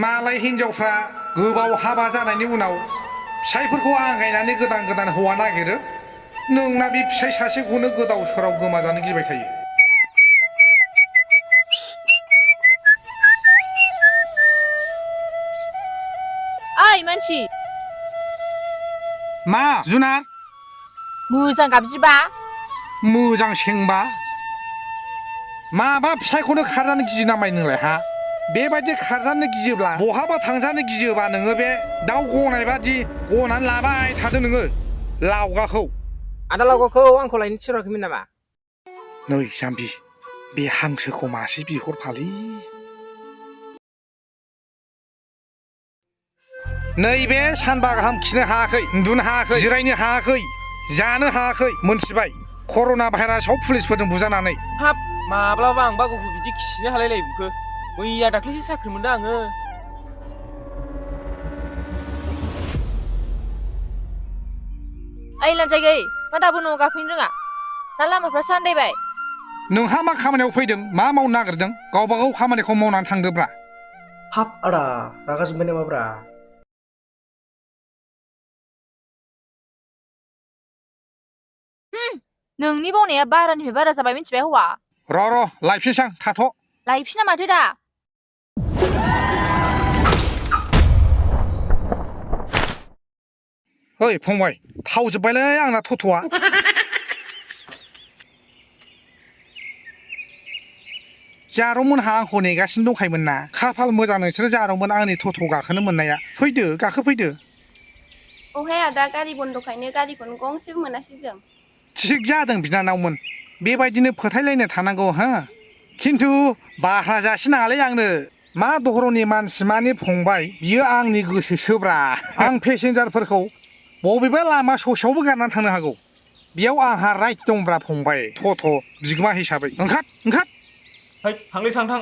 मालाय हिनजावफ्रा गोबाव हाबा जानायनि उनाव फिसायफोरखौ आंगायनानै गोदान गोदान हौवा नागिरो नोंना बे फिसाय सासेखौनो गोदाव सोराव गोमाजानो गिबाय थायो। ओइ मानसि मा जुनार मोजां गाबज्रिबा मोजां सेंबा माबा फिसायखौनो खारजानो गियो नामाय नोंलाय हा बेबायदि खारजानो गियोब्ला बहाबा थांजानो गियोबा नोङो बे दाउ गनाय बादि गनानै लाबाय थादो नोङो लावगाखौ। आदा लावगाखौ आंखौ लायनो थिनहराखैमोन नामा? नै जाम्बि बे हांसोखौ मासे बिहरफालै। नैबे सानबा गाहाम खिनो हायाखै उन्दुनो हायाखै जिरायनो हायाखै जानो हायाखै मोनथिबाय कर'ना भाइरासाव पुलिसफोरजों बुजानानै। हाब माब्लाबा आं बागुखौ बिदि खिनो हालायलाय बुखो मैया दाख्लैसो साख्रि मोनदों आङो। ओइ लानजागै मा दाबो न'आव गाफैनो रोङा ना लामाफ्रासो आन्दायबाय? नोंहा मा खामानियाव फैदों मा मावनो नागिरदों गावबा गाव खामानिखौ मावनानै थांदोब्रा। हाब आदा रागा जोंबाय नामाब्रा? नोंनि बावनाया बारानिफ्राय बारा जाबाय मिथिबाय हौवा। र' लायफिनसां थाथ'। लायफिना माथो दा। ओइ फंबाय थाव जोब्बायलै आंना थथ'आ। जारौमोनहा आंखौ नेगासिनो दंखायोमोन ना खाफाल मोजां नोंसोरो जारौमोन आंनि थथ' गाखोनो मोननाया। फैदो गाखोफैदो। अहाय आदा गारि बन्द'खायनो गारिखौनो गंसेबो मोनासै जों। थिग जादों बिनानावमोन बेबायदिनो फोथायलायनो थानांगौ हो खिन्थु बाह्रा जासिनाङालै आंनो मा दहरनि मानसि माने फंबाय बियो आंनि गोसोसोब्रा। आं पेसेन्जारफोरखौ बबेबा लामा ससेयावबो गारनानै थांनो हागौ बेयाव आंहा राइट दंब्रा फंबाय थथ' बिगोमा हिसाबै। ओंखार। है थांलै थां।